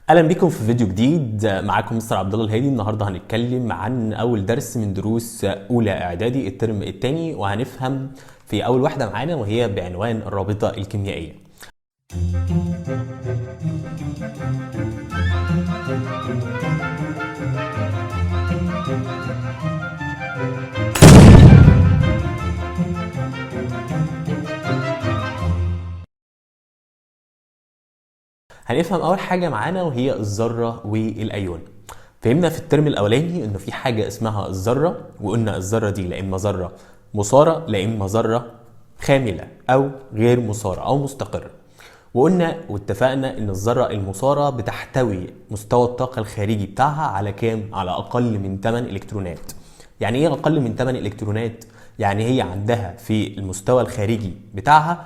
اهلا بكم في فيديو جديد. معاكم مستر عبد الله الهادي. النهارده هنتكلم عن اول درس من دروس اولى اعدادي الترم الثاني، وهنفهم في اول واحدة معانا وهي بعنوان الرابطة الكيميائية. هنفهم اول حاجة معانا وهي الذرة والايون. فهمنا في الترم الاولاني انه في حاجة اسمها الذرة، وقلنا الذرة دي لا اما ذره مثاره لا اما ذره خامله او غير مثاره او مستقره، وقلنا واتفقنا ان الذرة المثاره بتحتوي مستوى الطاقة الخارجي بتاعها على كام؟ على اقل من 8 الكترونات. يعني ايه اقل من 8 الكترونات؟ يعني هي عندها في المستوى الخارجي بتاعها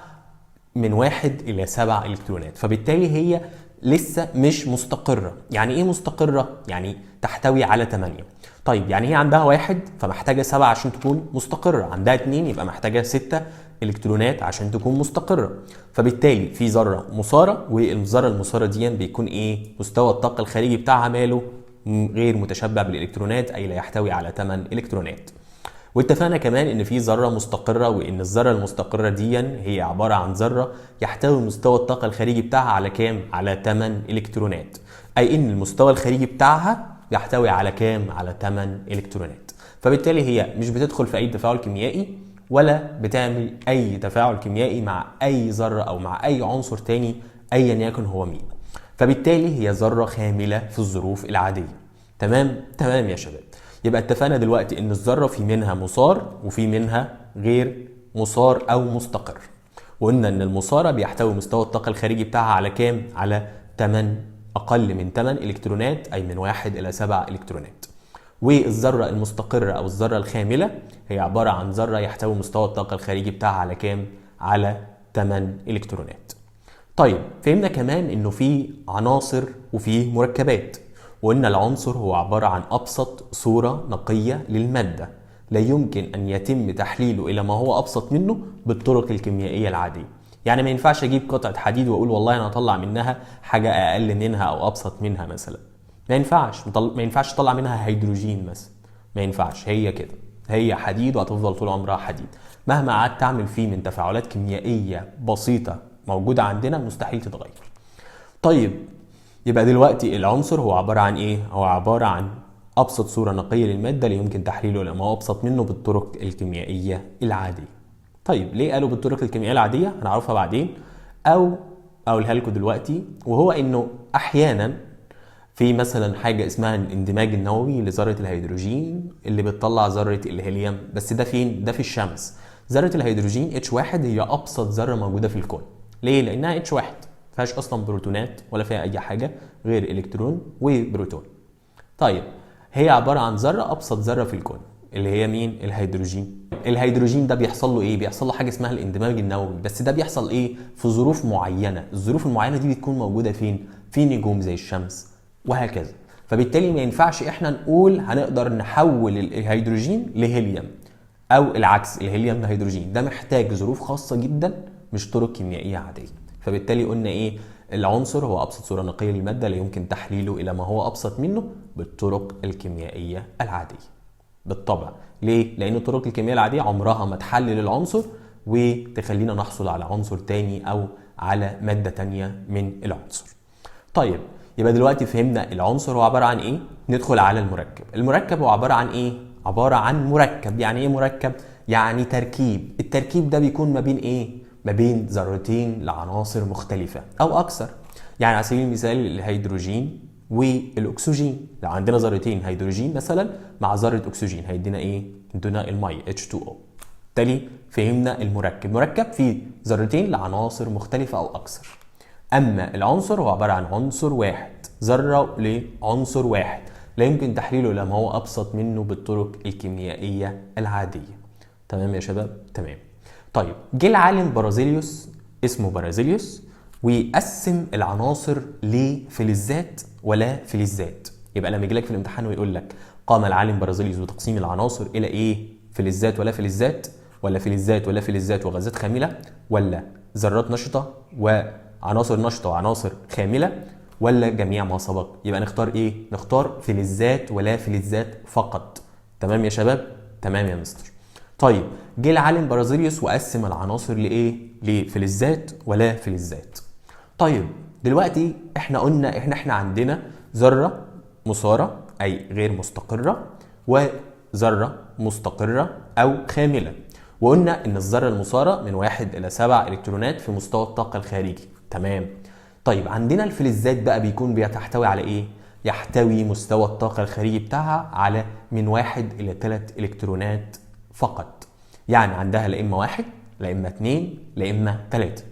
من 1 الى 7 الكترونات، فبالتالي هي لسه مش مستقرة. يعني ايه مستقرة؟ يعني تحتوي على 8. طيب يعني هي عندها 1 فمحتاجة 7 عشان تكون مستقرة، عندها 2 يبقى محتاجة 6 الكترونات عشان تكون مستقرة. فبالتالي في ذرة مثارة، والذرة المثارة دي بيكون ايه؟ مستوى الطاقة الخارجي بتاعها ماله؟ غير متشبع بالالكترونات، اي لا يحتوي على 8 الكترونات. واتفقنا كمان ان في ذره مستقره، وان الذرة المستقره دي هي عبارة عن ذره يحتوي مستوى الطاقة الخارجي بتاعها على كام؟ على 8 الكترونات، اي ان المستوى الخارجي بتاعها يحتوي على كام؟ على 8 الكترونات. فبالتالي هي مش بتدخل في اي تفاعل كيميائي ولا بتعمل اي تفاعل كيميائي مع اي ذره او مع اي عنصر تاني ايا يكن هو مين. فبالتالي هي ذره خامله في الظروف العادية. تمام؟ تمام يا شباب. يبقى اتفقنا دلوقتي ان الذرة في منها مثار وفي منها غير مثار او مستقر، وقلنا ان المثاره بيحتوي مستوى الطاقة الخارجي بتاعها على كام؟ على 8، اقل من 8 الكترونات، اي من 1 الى 7 الكترونات. والذرة المستقره او الذرة الخامله هي عبارة عن ذره يحتوي مستوى الطاقة الخارجي بتاعها على كام؟ على 8 الكترونات. طيب فهمنا كمان انه في عناصر وفي مركبات، وقلنا العنصر هو عبارة عن أبسط صورة نقية للمادة، لا يمكن أن يتم تحليله إلى ما هو أبسط منه بالطرق الكيميائية العادية. يعني ما ينفعش أجيب قطعة حديد وأقول والله أنا هطلع منها حاجة أقل منها أو أبسط منها مثلا، ما ينفعش. ما ينفعش تطلع منها هيدروجين مثلا، ما ينفعش. هي كده، هي حديد وهتفضل طول عمرها حديد، مهما قعدت تعمل فيه من تفاعلات كيميائية بسيطة موجودة عندنا مستحيل تتغير. طيب يبقى دلوقتي العنصر هو عبارة عن ايه؟ هو عبارة عن أبسط صورة نقية للمادة اللي يمكن تحليله لما هو أبسط منه بالطرق الكيميائية العادية. طيب ليه قالوا بالطرق الكيميائية العادية؟ هنعرفها بعدين أو أقولها لكم دلوقتي، وهو إنه أحيانا في مثلا حاجة اسمها الاندماج النووي لذرة الهيدروجين اللي بتطلع ذرة الهيليوم، بس ده فين؟ ده في الشمس. ذرة الهيدروجين H1 هي أبسط ذرة موجودة في الكون. ليه؟ لأنها H1 فيهاش اصلا بروتونات ولا فيها اي حاجة غير الكترون وبروتون. طيب هي عبارة عن ذره، ابسط ذره في الكون، اللي هي مين؟ الهيدروجين. الهيدروجين ده بيحصل له ايه؟ بيحصل له حاجة اسمها الاندماج النووي، بس ده بيحصل ايه؟ في ظروف معينة. الظروف المعينة دي بتكون موجودة فين؟ في نجوم زي الشمس وهكذا. فبالتالي ما ينفعش احنا نقول هنقدر نحول الهيدروجين لهيليوم او العكس، الهيليوم لهيدروجين. ده محتاج ظروف خاصة جدا، مش طرق كيميائية عادية. فبالتالي قلنا ايه؟ العنصر هو ابسط صوره نقية للمادة لا يمكن تحليله الى ما هو ابسط منه بالطرق الكيميائية العادية. بالطبع ليه؟ لان الطرق الكيميائية العادية عمرها ما تحلل العنصر وتخلينا نحصل على عنصر تاني او على مادة تانية من العنصر. طيب يبقى دلوقتي فهمنا العنصر هو عبارة عن ايه؟ ندخل على المركب. المركب هو عبارة عن ايه؟ عبارة عن مركب. يعني ايه مركب؟ يعني تركيب. التركيب ده بيكون ما بين ايه؟ ما بين ذرتين لعناصر مختلفة أو أكثر. يعني على سبيل المثال الهيدروجين والأكسجين، لو عندنا ذرتين هيدروجين مثلا مع ذرة أكسجين هيدينا إيه؟ هيدينا المية H2O. بالتالي فهمنا المركب، مركب فيه ذرتين لعناصر مختلفة أو أكثر. أما العنصر هو عبارة عن عنصر واحد، ذرة لعنصر واحد لا يمكن تحليله إلى ما هو أبسط منه بالطرق الكيميائية العادية. تمام يا شباب؟ تمام. طيب جه العالم بارازيليوس، اسمه بارازيليوس، وقسم العناصر لفلزات ولا فلزات. يبقى لما يجي لك في الامتحان ويقول لك قام العالم بارازيليوس بتقسيم العناصر الى ايه؟ فلزات ولا فلزات، ولا فلزات ولا فلزات وغازات خامله، ولا ذرات نشطة وعناصر نشطة وعناصر خامله، ولا جميع ما سبق؟ يبقى نختار ايه؟ نختار فلزات ولا فلزات فقط. تمام يا شباب؟ تمام يا مستر. طيب جه العالم بارزيليوس وقسم العناصر لايه؟ لفلزات ولا فلزات. طيب دلوقتي احنا قلنا احنا عندنا ذره مثاره اي غير مستقره، وذره مستقره او خامله، وقلنا ان الذرة المثاره من 1 الى 7 الكترونات في مستوى الطاقة الخارجي. تمام. طيب عندنا الفلزات بقى بيكون بتحتوي على ايه؟ يحتوي مستوى الطاقة الخارجي بتاعها على من 1 الى 3 الكترونات فقط، يعني عندها لا اما 1 لا اما 2 لا اما 3.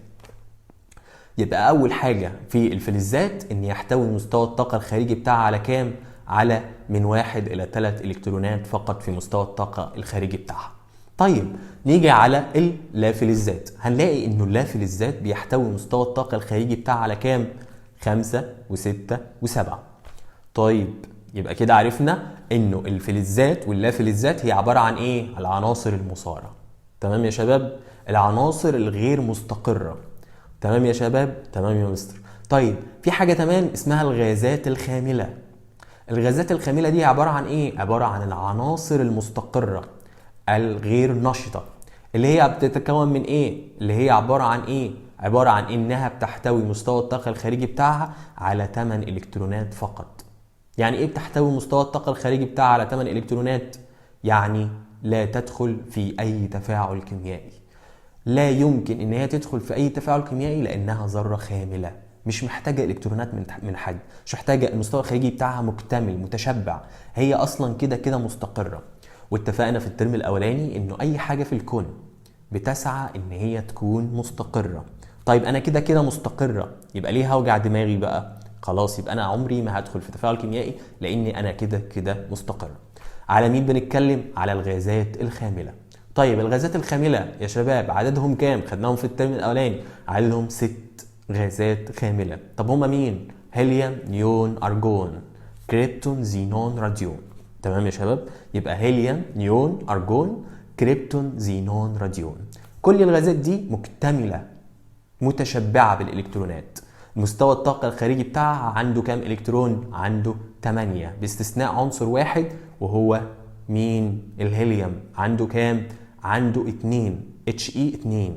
يبقى اول حاجة في الفلزات ان يحتوي مستوى الطاقة الخارجي بتاعها على كام؟ على من 1 الى 3 الكترونات فقط في مستوى الطاقة الخارجي بتاعها. طيب نيجي على اللافلزات، هنلاقي انه اللافلزات بيحتوي مستوى الطاقة الخارجي بتاعها على كام؟ 5 و6 و7. طيب يبقى كده عرفنا انه الفلزات واللافلزات هي عبارة عن ايه؟ العناصر المثاره. تمام يا شباب؟ العناصر الغير مستقره. تمام يا شباب؟ تمام يا مستر. طيب في حاجة كمان اسمها الغازات الخامله. الغازات الخامله دي عبارة عن ايه؟ عبارة عن العناصر المستقره الغير نشطة، اللي هي بتتكون من ايه؟ اللي هي عبارة عن ايه؟ عبارة عن انها بتحتوي مستوى الطاقة الخارجي بتاعها على 8 الكترونات فقط. يعني ايه بتحتوي مستوى الطاقة الخارجي بتاعها على 8 الكترونات؟ يعني لا تدخل في اي تفاعل كيميائي. لا يمكن ان هي تدخل في اي تفاعل كيميائي لانها ذره خامله، مش محتاجه الكترونات من حد، مش محتاجه، المستوى الخارجي بتاعها مكتمل متشبع، هي اصلا كده كده مستقره. واتفقنا في الترم الاولاني انه اي حاجة في الكون بتسعى ان هي تكون مستقره. طيب انا كده كده مستقره، يبقى ليه هوجع دماغي بقى؟ خلاص يبقى انا عمري ما هدخل في تفاعل كيميائي لاني انا كده كده مستقر. على مين بنتكلم؟ على الغازات الخامله. طيب الغازات الخامله يا شباب عددهم كام؟ خدناهم في الترم الاولاني، عددهم 6 غازات خامله. طب هما مين؟ هيليوم، نيون، ارجون، كريبتون، زينون، راديون. تمام يا شباب؟ يبقى هيليوم، نيون، ارجون، كريبتون، زينون، راديون. كل الغازات دي مكتملة متشبعه بالالكترونات. مستوى الطاقة الخارجي بتاعها عنده كام الكترون؟ عنده 8، باستثناء عنصر واحد وهو مين؟ الهيليوم. عنده كام؟ عنده 2، اتش اي 2،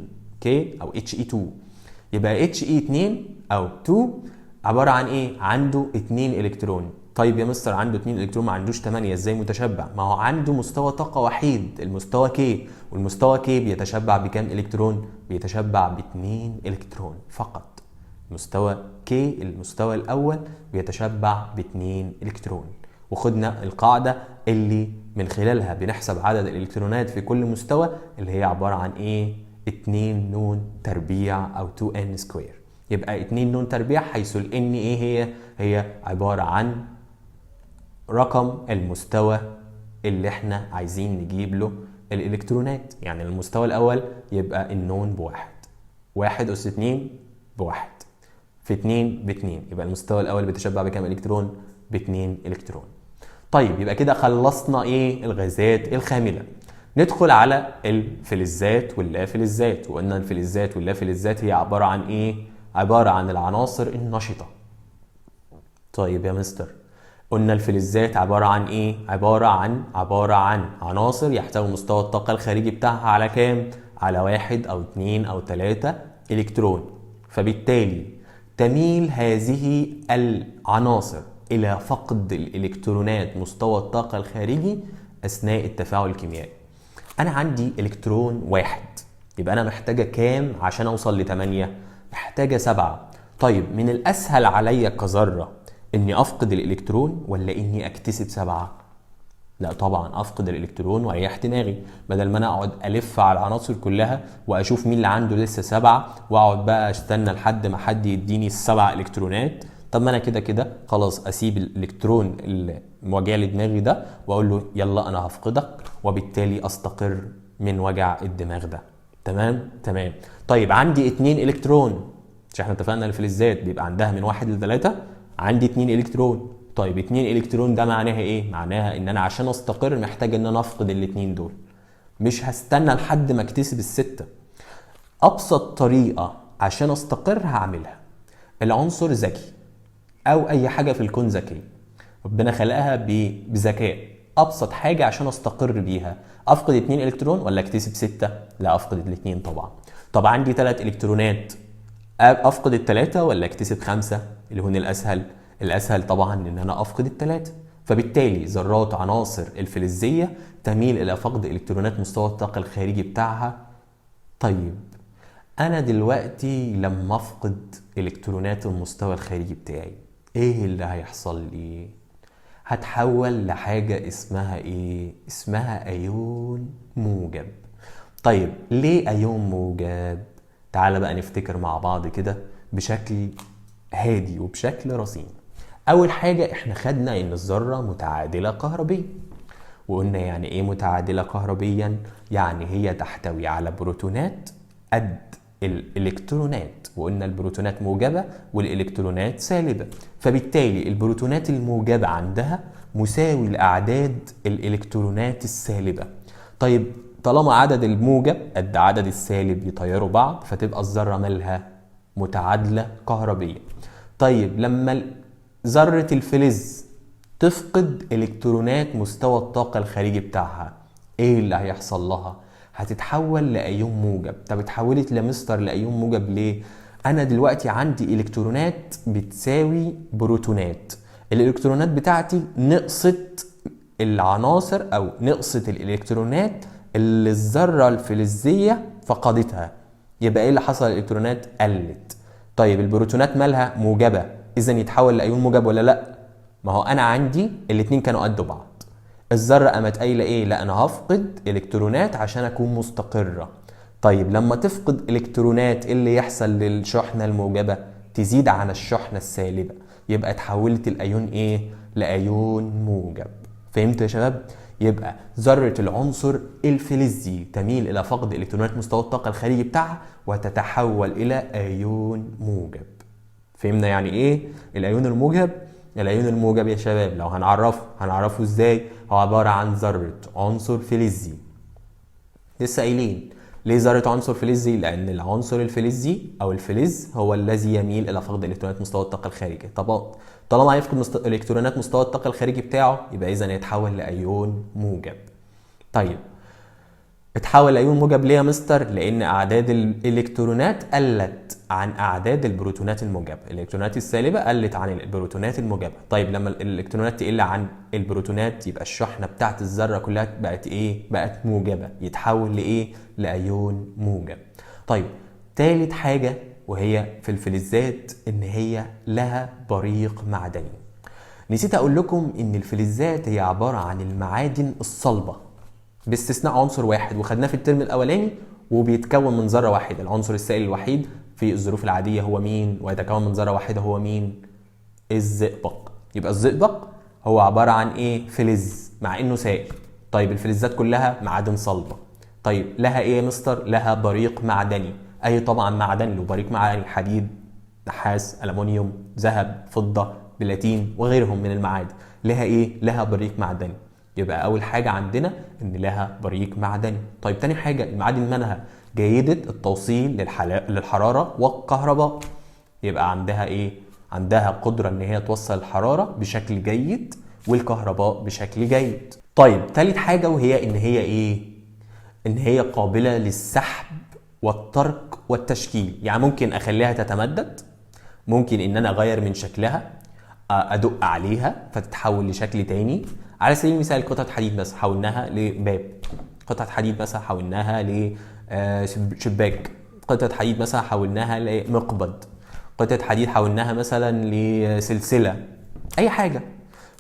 okay، او اتش اي 2. يبقى اتش اي 2 او 2 عبارة عن ايه؟ عنده 2 الكترون. طيب يا مستر عنده 2 الكترون ما عندوش 8، ازاي متشبع؟ ما هو عنده مستوى طاقة وحيد، المستوى K، والمستوى K بيتشبع بكام الكترون؟ بيتشبع ب 2 الكترون فقط. مستوى K المستوى الاول بيتشبع ب 2 الكترون. وخدنا القاعدة اللي من خلالها بنحسب عدد الالكترونات في كل مستوى، اللي هي عبارة عن ايه؟ 2 نون تربيع او 2 n square. يبقى 2 نون تربيع، حيث ال n ايه هي؟ هي عبارة عن رقم المستوى اللي احنا عايزين نجيب له الالكترونات. يعني المستوى الاول يبقى النون بواحد، 1 اس 2 بواحد، في 2 باتنين، يبقى المستوى الاول بيتشبع بكام الكترون؟ باتنين الكترون. طيب يبقى كده خلصنا ايه؟ الغازات الخامله. ندخل على الفلزات واللافلزات. وقلنا الفلزات واللافلزات هي عبارة عن ايه؟ عبارة عن العناصر النشطه. طيب يا مستر قلنا الفلزات عبارة عن ايه؟ عبارة عن عناصر يحتوي مستوى الطاقة الخارجي بتاعها على كام؟ على 1 او 2 او 3 الكترون. فبالتالي تميل هذه العناصر الى فقد الالكترونات مستوى الطاقة الخارجي اثناء التفاعل الكيميائي. انا عندي الكترون واحد، يبقى انا محتاجة كام عشان اوصل ل8؟ محتاجة 7. طيب من الاسهل عليا كذرة اني افقد الالكترون ولا اني اكتسب 7؟ لا طبعا افقد الالكترون واريح دماغي، بدل ما انا اقعد الف على العناصر كلها واشوف مين اللي عنده لسه 7 واقعد بقى استنى لحد ما حد يديني ال7 الكترونات. طب ما انا كده كده خلاص اسيب الالكترون اللي موجع لي دماغي ده واقول له يلا انا هفقدك، وبالتالي استقر من وجع الدماغ ده. تمام؟ تمام. طيب عندي 2 الكترون، مش احنا اتفقنا الفلزات بيبقى عندها من 1 ل 3؟ عندي 2 الكترون. طيب 2 الكترون ده معناها ايه؟ معناها ان انا عشان استقر محتاج ان انا افقد الاتنين دول، مش هستنى لحد ما اكتسب ال6. ابسط طريقة عشان استقر هعملها، العنصر ذكي، او اي حاجة في الكون ذكية، ربنا خلقها بذكاء. ابسط حاجة عشان استقر بيها، افقد 2 الكترون ولا اكتسب 6؟ لا، افقد الاثنين طبعا. طب عندي 3 الكترونات، افقد الثلاثة ولا اكتسب 5؟ اللي هون الاسهل، الاسهل طبعا ان انا افقد الثلاثة. فبالتالي ذرات عناصر الفلزيه تميل الى فقد الكترونات مستوى الطاقة الخارجي بتاعها. طيب انا دلوقتي لما افقد الكترونات المستوى الخارجي بتاعي، ايه اللي هيحصل لي؟ هتحول لحاجة اسمها ايه؟ اسمها ايون موجب. طيب ليه ايون موجب؟ تعال بقى نفتكر مع بعض كده بشكل هادي وبشكل رصين. اول حاجة احنا خدنا ان الذرة متعادلة كهربيا، وقلنا يعني ايه متعادلة كهربيا؟ يعني هي تحتوي على بروتونات قد الالكترونات، وقلنا البروتونات موجبة والالكترونات سالبة، فبالتالي البروتونات الموجبة عندها مساوي لأعداد الالكترونات السالبة. طيب طالما عدد الموجب قد عدد السالب يطيروا بعض، فتبقى الذرة مالها؟ متعادلة كهربيا. طيب لما ذرة الفلز تفقد الكترونات مستوى الطاقة الخارجي بتاعها، ايه اللي هيحصل لها؟ هتتحول لأيون موجب. طب اتحولت لمستر لأيون موجب ليه؟ انا دلوقتي عندي الكترونات بتساوي بروتونات، الالكترونات بتاعتي نقصت العناصر او نقصت الالكترونات اللي الذرة الفلزية فقدتها، يبقى ايه اللي حصل؟ الالكترونات قلت. طيب البروتونات مالها؟ موجبة، اذا يتحول لأيون موجب ولا لا؟ ما هو انا عندي الاتنين كانوا قد بعض، الذرة قامت قايلة ايه؟ لا انا هفقد الكترونات عشان اكون مستقرة. طيب لما تفقد الكترونات ايه اللي يحصل للشحنة الموجبة؟ تزيد عن الشحنة السالبة، يبقى اتحولت الايون ايه؟ لايون موجب. فهمتوا يا شباب؟ يبقى ذرة العنصر الفلزي تميل الى فقد الكترونات مستوى الطاقة الخارجي بتاعها وتتحول الى ايون موجب. فهمنا يعني ايه الايون الموجب؟ الايون الموجب يا شباب لو هنعرفه، هنعرفه ازاي؟ هو عبارة عن ذرة عنصر فلزي. لسه قايلين ليه ذرة عنصر فلزي؟ لأن العنصر الفلزي أو الفلز هو الذي يميل إلى فقد إلكترونات مستوى الطاقة الخارجي. طب طالما هيفقد إلكترونات مستوى الطاقة الخارجي بتاعه، يبقى إذا يتحول لأيون موجب. طيب اتحول لأيون موجب ليه يا مستر؟ لأن أعداد الإلكترونات قلت عن أعداد البروتونات الموجبة، الإلكترونات السالبة قلت عن البروتونات الموجبة. طيب لما الإلكترونات تقل عن البروتونات يبقى الشحنة بتاعت الذرة كلها بقت إيه؟ بقت موجبة، يتحول لإيه؟ لأيون موجب. طيب تالت حاجة وهي في الفلزات إن هي لها بريق معدني. نسيت أقول لكم إن الفلزات هي عبارة عن المعادن الصلبة باستثناء عنصر واحد وخدناه في الترم الاولاني وبيتكون من ذره واحدة، العنصر السائل الوحيد في الظروف العادية هو مين؟ ويتكون من ذره واحدة هو مين؟ الزئبق. يبقى الزئبق هو عبارة عن ايه؟ فلز مع انه سائل. طيب الفلزات كلها معادن صلبه. طيب لها ايه يا مستر؟ لها بريق معدني. اي طبعا معدن له بريق معدني، حديد، نحاس، الومنيوم، ذهب، فضة، بلاتين وغيرهم من المعادن. لها ايه؟ لها بريق معدني. يبقى أول حاجة عندنا إن لها بريق معدني. طيب تاني حاجة المعادن مالها؟ جيدة التوصيل للحرارة والكهرباء. يبقى عندها إيه؟ عندها قدرة إن هي توصل الحرارة بشكل جيد والكهرباء بشكل جيد. طيب تالت حاجة وهي إن هي إيه؟ إن هي قابلة للسحب والطرق والتشكيل. يعني ممكن أخليها تتمدد، ممكن إن أنا أغير من شكلها، أدق عليها فتتحول لشكل تاني. على سبيل المثال قطعة حديد مثلا حولناها لباب، قطعة حديد مثلا حولناها لشباك، قطعة حديد مثلا حولناها لمقبض، قطعة حديد حولناها مثلا لسلسلة، أي حاجة.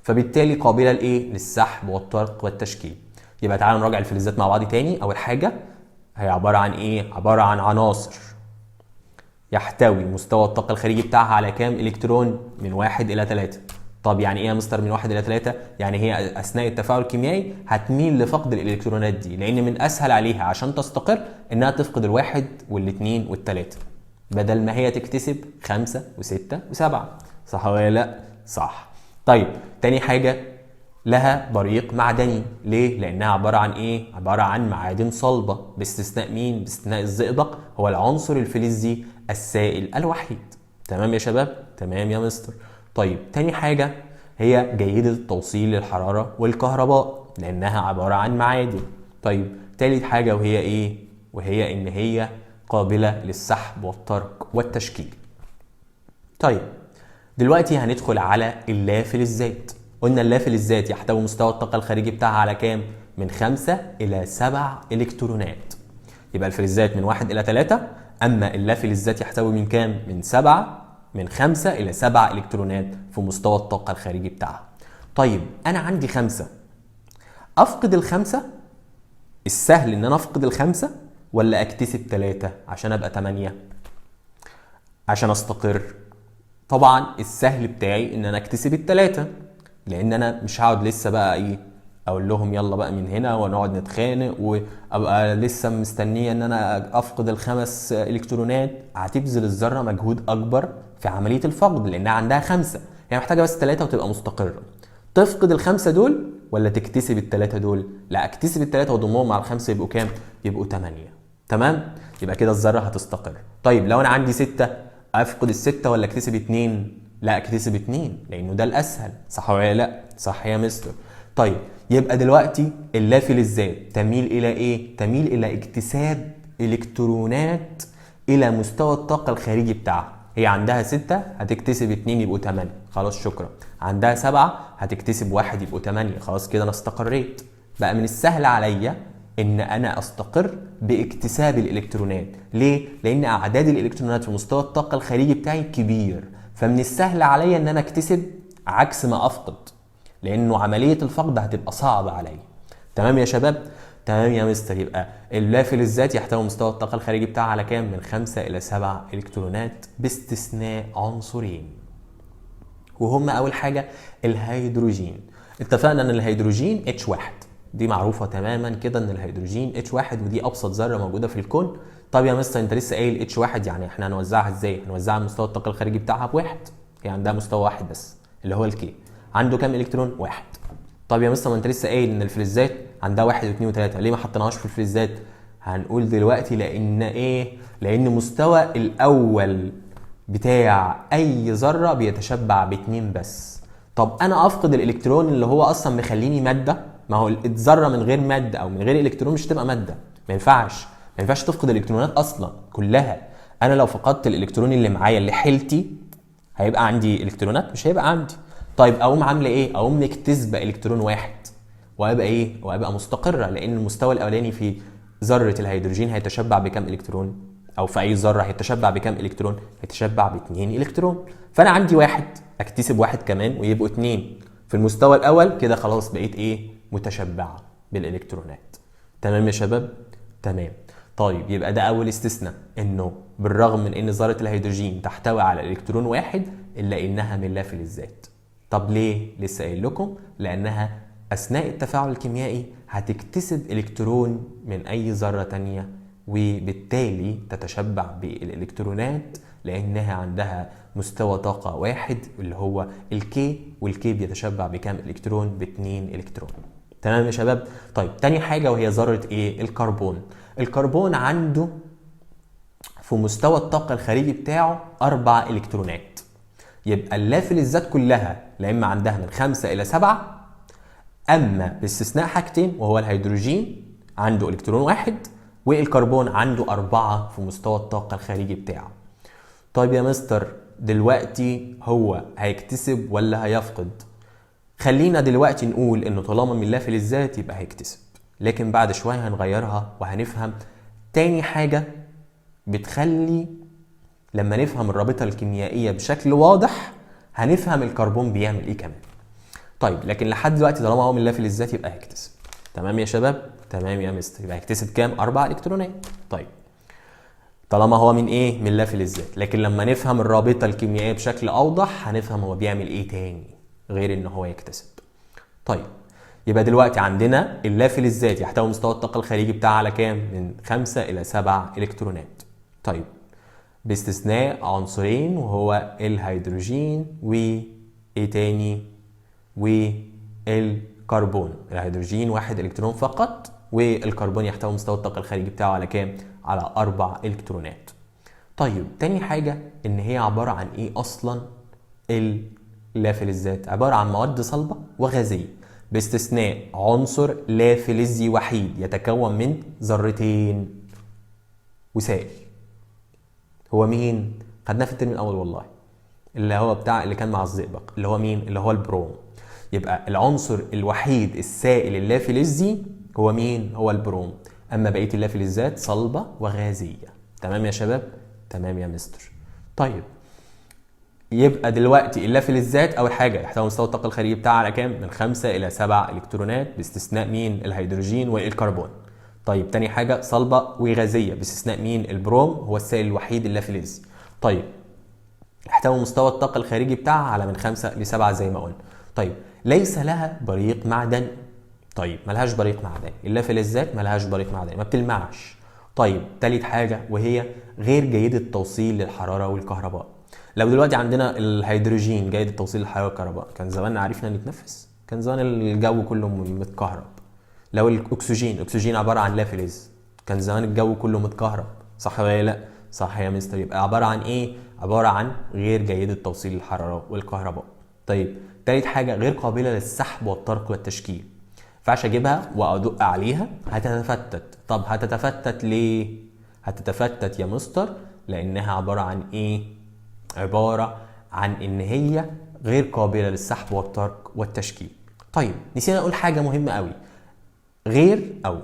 فبالتالي قابلة لإيه؟ للسحب والطرق والتشكيل. يبقى تعالوا نراجع الفلزات مع بعض تاني. أول حاجة هي عبارة عن إيه؟ عبارة عن عناصر يحتوي مستوى الطاقة الخارجي بتاعها على كام إلكترون؟ من 1 إلى 3. طب يعني ايه يا مستر من 1 الى 3؟ يعني هي اثناء التفاعل الكيميائي هتميل لفقد الالكترونات دي، لان من اسهل عليها عشان تستقر انها تفقد الواحد والاثنين والثلاثة بدل ما هي تكتسب 5 و6 و7. صح ولا لا؟ صح. طيب تاني حاجة لها بريق معدني. ليه؟ لانها عبارة عن ايه؟ عبارة عن معادن صلبه، باستثناء مين؟ باستثناء الزئبق هو العنصر الفلزي السائل الوحيد. تمام يا شباب؟ تمام يا مستر. طيب تاني حاجة هي جيدة التوصيل للحرارة والكهرباء لأنها عبارة عن معادن. طيب تالت حاجة وهي إيه؟ وهي إن هي قابلة للسحب والطرق والتشكيل. طيب دلوقتي هندخل على اللافلزات. قلنا اللافلزات يحتوي مستوى الطاقة الخارجي بتاعها على كام؟ من 5 إلى 7 إلكترونات. يبقى الفلزات من 1 إلى 3، أما اللافلزات يحتوي من كام؟ من 5 إلى 7 إلكترونات في مستوى الطاقة الخارجي بتاعها. طيب أنا عندي 5، أفقد الخمسة؟ السهل إن أنا أفقد الخمسة ولا أكتسب 3 عشان أبقى 8 عشان أستقر؟ طبعا السهل بتاعي إن أنا أكتسب التلاتة، لأن أنا مش هقعد لسه بقى إيه أقول لهم يلا بقى من هنا ونقعد نتخانق وأبقى لسه مستنية إن أنا أفقد ال5 إلكترونات. هتبذل الذرة مجهود أكبر في عملية الفقد لأنها عندها 5، هي محتاجة بس 3 وتبقى مستقرة. تفقد ال5 دول ولا تكتسب ال3 دول؟ لا، اكتسب ال3 واضمهم مع ال5 يبقوا كام؟ يبقوا 8. تمام؟ يبقى كده الذرة هتستقر. طيب لو أنا عندي 6، أفقد ال6 ولا اكتسب 2؟ لا، اكتسب 2 لأنه ده الأسهل، صح ولا لا؟ صح يا مستر. طيب يبقى دلوقتي اللافلزات تميل إلى إيه؟ تميل إلى اكتساب إلكترونات إلى مستوى الطاقة الخارجي بتاعها. هي عندها 6 هتكتسب 2 يبقوا 8، خلاص شكرا. عندها 7 هتكتسب 1 يبقوا 8، خلاص كده أنا استقريت. بقى من السهل عليا إن أنا أستقر باكتساب الإلكترونات. ليه؟ لأن أعداد الإلكترونات في مستوى الطاقة الخارجي بتاعي كبير، فمن السهل عليا إن أنا أكتسب عكس ما أفقد، لأنه عملية الفقد هتبقى صعبة عليا. تمام يا شباب؟ تمام يا مستر. يبقى اللافلزات يحتوي مستوى الطاقة الخارجي بتاعها على كام؟ من 5 إلى 7 إلكترونات باستثناء عنصرين، وهم أول حاجة الهيدروجين. اتفقنا إن الهيدروجين H1، دي معروفة تماما كده إن الهيدروجين H1 ودي أبسط ذرة موجودة في الكون. طب يا مستر أنت لسه قايل H1، يعني إحنا هنوزعها إزاي؟ هنوزعها مستوى الطاقة الخارجي بتاعها بواحد، هي عندها مستوى واحد بس اللي هو ال K، عنده كام إلكترون؟ 1. طب يا مستر ما أنت لسه قايل إن الفلزات عندها 1 و2 و3، ليه ما حطيناهاش في الفلزات؟ هنقول دلوقتي لأن إيه؟ لأن مستوى الأول بتاع أي ذرة بيتشبع ب2 بس. طب أنا أفقد الإلكترون اللي هو أصلا مخليني مادة؟ ما هو الذرة من غير مادة أو من غير إلكترون مش هتبقى مادة، ما ينفعش تفقد الإلكترونات أصلا كلها. أنا لو فقدت الإلكترون اللي معايا اللي حيلتي هيبقى عندي إلكترونات؟ مش هيبقى عندي. طيب أقوم عاملة إيه؟ أقوم مكتسبة إلكترون واحد وأبقى إيه؟ وأبقى مستقرة، لأن المستوى الأولاني في ذرة الهيدروجين هيتشبع بكام إلكترون؟ أو في أي ذرة هيتشبع بكام إلكترون؟ هيتشبع ب2 إلكترون. فأنا عندي 1، أكتسب 1 كمان ويبقوا 2 في المستوى الأول، كده خلاص بقيت إيه؟ متشبعة بالإلكترونات. تمام يا شباب؟ تمام. طيب يبقى ده أول استثناء، إنه بالرغم من إن ذرة الهيدروجين تحتوي على إلكترون واحد إلا إنها من لافلزات. طب ليه؟ لسه قايل لكم، لأنها أثناء التفاعل الكيميائي هتكتسب إلكترون من أي ذرة تانية، وبالتالي تتشبع بالإلكترونات لأنها عندها مستوى طاقة واحد اللي هو ال K، وال K بيتشبع بكام إلكترون؟ ب2 إلكترون. تمام يا شباب؟ طيب تاني حاجة وهي ذرة إيه؟ الكربون. الكربون عنده في مستوى الطاقة الخارجي بتاعه 4 إلكترونات. يبقى اللافلزات كلها لا إما عندها من 5 إلى 7، أما باستثناء حاجتين وهو الهيدروجين عنده إلكترون واحد والكربون عنده 4 في مستوى الطاقة الخارجي بتاعه. طيب يا مستر دلوقتي هو هيكتسب ولا هيفقد؟ خلينا دلوقتي نقول إنه طالما من لافلزات يبقى هيكتسب، لكن بعد شوية هنغيرها وهنفهم تاني حاجة بتخلي لما نفهم الرابطة الكيميائية بشكل واضح هنفهم الكربون بيعمل إيه كمان. طيب لكن لحد دلوقتي طالما هو من لافلزات يبقى هيكتسب. تمام يا شباب؟ تمام يا مستر. يبقى هيكتسب كام؟ 4 إلكترونات. طيب طالما هو من إيه؟ من لافلزات. لكن لما نفهم الرابطة الكيميائية بشكل أوضح هنفهم هو بيعمل إيه تاني غير إن هو يكتسب. طيب يبقى دلوقتي عندنا اللافلزات يحتوي مستوى الطاقة الخارجي بتاعها على كام؟ من 5 إلى 7 إلكترونات. طيب باستثناء عنصرين وهو الهيدروجين وإيه تاني؟ والكربون. الهيدروجين 1 إلكترون فقط، والكربون يحتوي مستوى الطاقة الخارجي بتاعه على كام؟ على 4 إلكترونات. طيب تاني حاجة إن هي عبارة عن إيه أصلاً لا فلزات عبارة عن مواد صلبه وغازيه باستثناء عنصر لا فلزي وحيد يتكون من ذرتين وسائل. هو مين؟ خدناه في الترم الاول والله، اللي هو بتاع اللي كان مع الزئبق، اللي هو مين؟ اللي هو البروم. يبقى العنصر الوحيد السائل اللافلزي هو مين؟ هو البروم. اما بقية اللافلزات صلبه وغازيه. تمام يا شباب؟ تمام يا مستر. طيب يبقى دلوقتي اللافلزات اول حاجة يحتوي مستوى الطاقة الخارجي بتاعها على كام؟ من 5 الى 7 الكترونات باستثناء مين؟ الهيدروجين والكربون. طيب تاني حاجة صلبه وغازيه باستثناء مين؟ البروم، هو السائل الوحيد اللافلزي. طيب يحتوي مستوى الطاقة الخارجي بتاعها على من 5 ل 7 زي ما قلنا. طيب ليس لها بريق معدني. طيب ملهاش بريق معدني، اللافلزات ملهاش بريق معدني، ما بتلمعش. طيب تالت حاجة وهي غير جيدة التوصيل للحرارة والكهرباء. لو دلوقتي عندنا الهيدروجين جيد التوصيل للحرارة والكهرباء كان زماننا عرفنا نتنفس، كان زمان الجو كله متكهرب. لو الاكسجين، الاكسجين عبارة عن لافلز، كان زمان الجو كله متكهرب، صح ولا لا؟ صح يا مستر. يبقى عبارة عن ايه؟ عبارة عن غير جيدة توصيل الحرارة والكهرباء. طيب تالت حاجة غير قابله للسحب والطرق والتشكيل. ما ينفعش اجيبها وادق عليها هتتفتت. طب هتتفتت ليه؟ هتتفتت يا مستر لانها عبارة عن ايه؟ عبارة عن ان هي غير قابله للسحب والطرق والتشكيل. طيب نسينا نقول حاجة مهمة قوي، غير او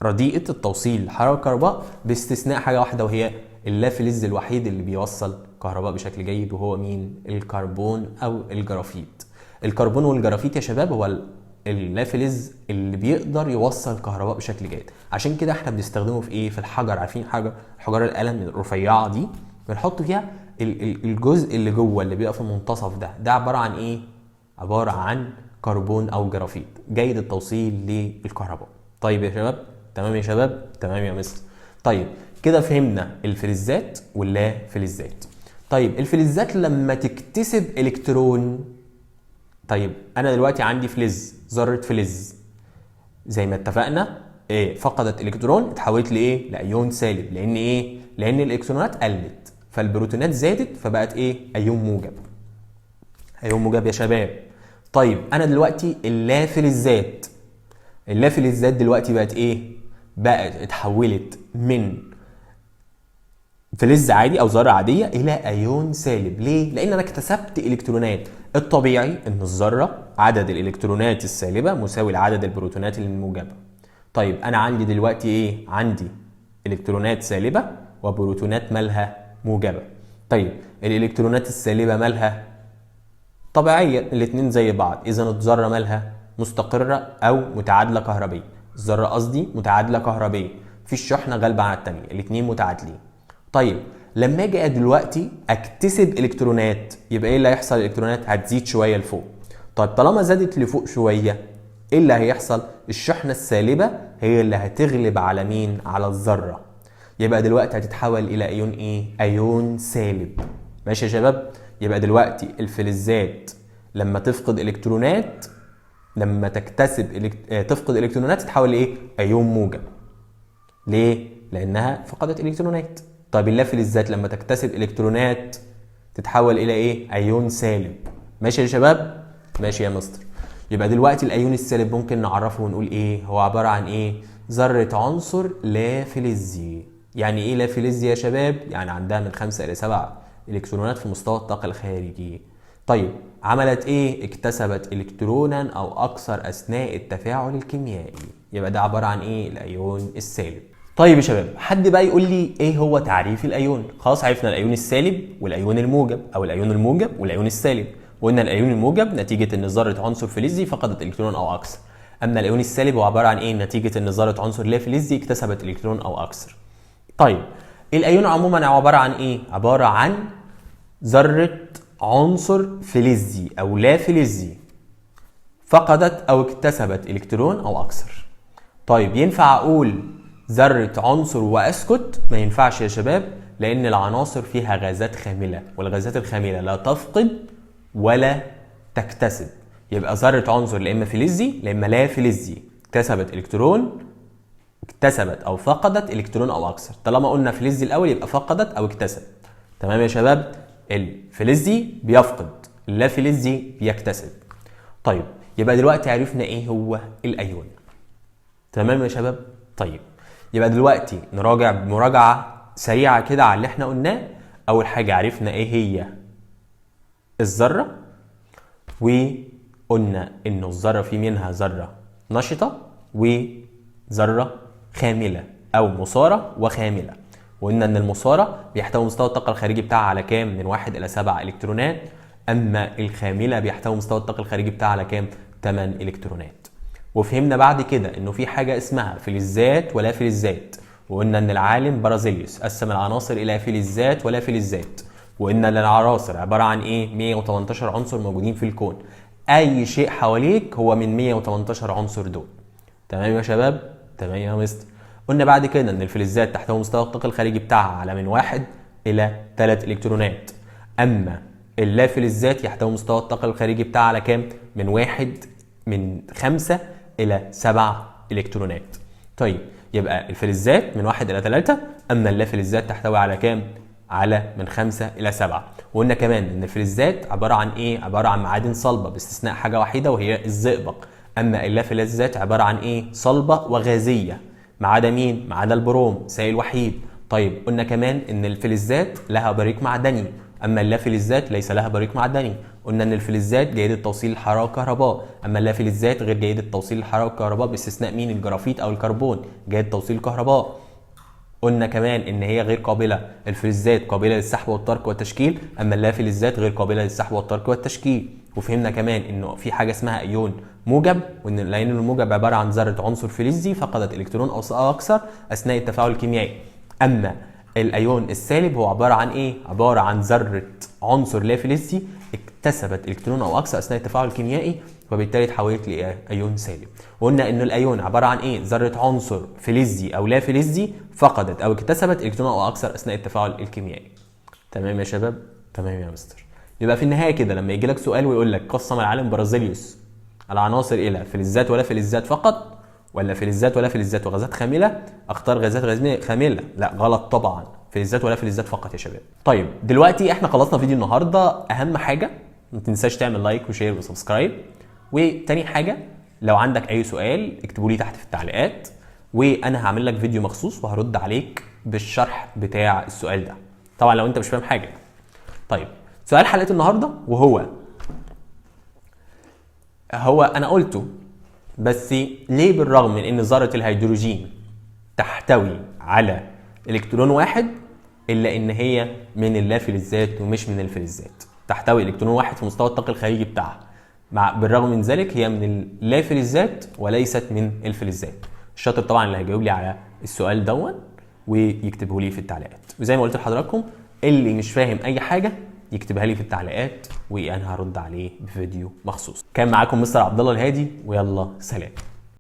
رديئة التوصيل للحرارة والكهرباء باستثناء حاجة واحدة وهي اللافلز الوحيد اللي بيوصل كهرباء بشكل جيد، وهو مين؟ الكربون او الجرافيت. الكربون والجرافيت يا شباب هو اللافلز اللي بيقدر يوصل كهرباء بشكل جيد، عشان كده احنا بنستخدمه في ايه؟ في الحجر. عارفين حجر حجار القلم الرفيعة دي بنحط فيها الجزء اللي جوه اللي بيبقى في المنتصف ده، ده عبارة عن ايه؟ عبارة عن كربون او جرافيت جيد التوصيل للكهرباء. طيب يا شباب، تمام يا شباب، تمام يا مستر. طيب كده فهمنا الفلزات واللافلزات. طيب الفلزات لما تكتسب الكترون، طيب انا دلوقتي عندي فلز، ذره فلز زي ما اتفقنا إيه، فقدت الكترون اتحولت لايه؟ لايون سالب، لان ايه؟ لان الالكترونات قلت فالبروتونات زادت فبقت ايه؟ ايون موجب. ايون موجب يا شباب. طيب انا دلوقتي اللافلزات، اللافلزات دلوقتي بقت ايه؟ بقت اتحولت من فلز عادي او ذره عادية الى ايون سالب. ليه؟ لان انا اكتسبت الكترونات. الطبيعي ان الذرة عدد الالكترونات السالبه مساوي لعدد البروتونات الموجبة. طيب انا عندي دلوقتي ايه؟ عندي الكترونات سالبه وبروتونات مالها موجبه. طيب الالكترونات السالبه مالها طبيعية، الاثنين زي بعض، اذا الذرة مالها مستقره او متعادله كهربيه. الذرة قصدي متعادله كهربيه، مفيش شحنه غالبه على الثانية، الاثنين متعادلين. طيب لما اجي دلوقتي اكتسب الكترونات يبقى ايه اللي هيحصل؟ الالكترونات هتزيد شوية لفوق. طيب طالما زادت لفوق شوية ايه اللي هيحصل؟ الشحنة السالبه هي اللي هتغلب على مين؟ على الذرة. يبقى دلوقتي هتتحول الى ايون ايه؟ ايون سالب. ماشي يا شباب؟ يبقى دلوقتي الفلزات لما تفقد الكترونات، لما تكتسب تفقد الكترونات تتحول لايه؟ ايون موجب. ليه؟ لانها فقدت الكترونات. طيب اللافلزات لما تكتسب الكترونات تتحول الى ايه؟ ايون سالب. ماشي يا شباب؟ ماشي يا مستر. يبقى دلوقتي الايون السالب ممكن نعرفه ونقول ايه؟ هو عبارة عن ايه؟ ذره عنصر لا فلزي. يعني ايه لا فلزي يا شباب؟ يعني عندها من 5 الى 7 الكترونات في مستوى الطاقة الخارجي. طيب عملت ايه؟ اكتسبت الكترونا او اكثر اثناء التفاعل الكيميائي. يبقى ده عبارة عن ايه؟ الايون السالب. طيب يا شباب، حد بقى يقول لي ايه هو تعريف الايون؟ خلاص عرفنا الايون السالب والايون الموجب، او الايون الموجب والايون السالب. وقلنا الايون الموجب نتيجة ان ذره عنصر فلزي فقدت الكترون او اكثر. اما الايون السالب هو عبارة عن ايه؟ نتيجة ان ذره عنصر لا فلزي اكتسبت الكترون او اكثر. طيب الايون عموما عبارة عن ايه؟ عبارة عن ذره عنصر فلزي او لا فلزي فقدت او اكتسبت الكترون او اكثر. طيب ينفع اقول ذرة عنصر واسكت؟ ما ينفعش يا شباب، لان العناصر فيها غازات خاملة، والغازات الخاملة لا تفقد ولا تكتسب. يبقى ذرة عنصر لا اما فلزي لا اما لا فلزي اكتسبت الكترون، اكتسبت او فقدت الكترون او اكثر. طالما قلنا فلزي الاول يبقى فقدت او اكتسبت. تمام يا شباب؟ الفلزي بيفقد، اللافلزي بيكتسب. طيب يبقى دلوقتي عرفنا ايه هو الايون. تمام يا شباب؟ طيب يبقى دلوقتي نراجع مراجعة سريعة كده على اللي احنا قلناه. اول حاجة عرفنا ايه هي الذرة، وقلنا انه الذرة في منها ذرة نشطة وذرة خاملة او مثارة وخاملة، وقلنا ان المثارة بيحتوي مستوى الطاقة الخارجي بتاعها على كام؟ من 1 الى 7 الكترونات. اما الخاملة بيحتوي مستوى الطاقة الخارجي بتاعها على كام؟ 8 الكترونات. وفهمنا بعد كده انه في حاجة اسمها فلزات ولا فلزات، وقلنا ان العالم بارازيليوس قسم العناصر الى فلزات ولا فلزات، وقلنا ان العناصر عبارة عن ايه؟ 118 عنصر موجودين في الكون. اي شيء حواليك هو من 118 عنصر دول. تمام يا شباب؟ تمام يا مستر. قلنا بعد كده ان الفلزات تحتوي مستوى الطاقة الخارجي بتاعها على من 1 الى 3 الكترونات، اما اللافلزات يحتوي مستوى الطاقة الخارجي بتاعها على كام؟ من 5 الى 7 الكترونات. طيب يبقى الفلزات من 1 الى 3، اما اللافلزات تحتوي على كام؟ على من 5 الى 7. وقلنا كمان ان الفلزات عبارة عن ايه؟ عبارة عن معادن صلبة باستثناء حاجة وحيدة وهي الزئبق. اما اللافلزات عبارة عن ايه؟ صلبة وغازية، ما عدا مين؟ ما عدا البروم سائل وحيد. طيب قلنا كمان ان الفلزات لها بريق معدني، اما اللافلزات ليس لها بريق معدني. قلنا ان الفلزات جيدة توصيل الحرارة والكهرباء، اما اللافلزات غير جيدة توصيل الحرارة والكهرباء باستثناء مين؟ الجرافيت او الكربون جيد توصيل الكهرباء. قلنا كمان ان هي غير قابلة، الفلزات قابلة للسحب والطرق والتشكيل، اما اللافلزات غير قابلة للسحب والطرق والتشكيل. وفهمنا كمان انه في حاجة اسمها ايون موجب، وان الايون الموجب عبارة عن ذرة عنصر فلزي فقدت الكترون او اكثر اثناء التفاعل الكيميائي. اما الايون السالب هو عبارة عن ايه؟ عبارة عن ذرة عنصر لا فلزي اكتسبت الكترون او اكثر اثناء التفاعل الكيميائي، وبالتالي اتحولت لايون سالب. وقلنا ان الايون عبارة عن ايه؟ ذرة عنصر فلزي او لا فلزي فقدت او اكتسبت الكترون او اكثر اثناء التفاعل الكيميائي. تمام يا شباب؟ تمام يا مستر. يبقى في النهاية كده لما يجي لك سؤال ويقول لك قسم العالم بارازيليوس العناصر الى فلزات ولا فلزات فقط، ولا فلزات ولا فلزات وغازات خامله، اختار غازات خامله. لا غلط طبعا، فلزات ولا فلزات فقط يا شباب. طيب دلوقتي احنا خلصنا فيديو النهارده. اهم حاجة ما تنساش تعمل like و share و subscribe. وتاني حاجة لو عندك اي سؤال اكتبوا لي تحت في التعليقات، وانا هعمل لك فيديو مخصوص وهرد عليك بالشرح بتاع السؤال ده، طبعا لو انت مش فاهم حاجة. طيب سؤال حلقة النهارده وهو انا قلته، بس ليه بالرغم من ان ذره الهيدروجين تحتوي على الكترون واحد الا ان هي من اللافلزات ومش من الفلزات؟ تحتوي الكترون واحد في مستوى الطاقة الخارجي بتاعها، بالرغم من ذلك هي من اللافلزات وليست من الفلزات. الشاطر طبعا اللي هيجاوب لي على السؤال دون ويكتبه لي في التعليقات. وزي ما قلت لحضراتكم اللي مش فاهم اي حاجة يكتبها لي في التعليقات وانا هرد عليه بفيديو مخصوص. كان معاكم مستر عبد الله الهادي، ويلا سلام.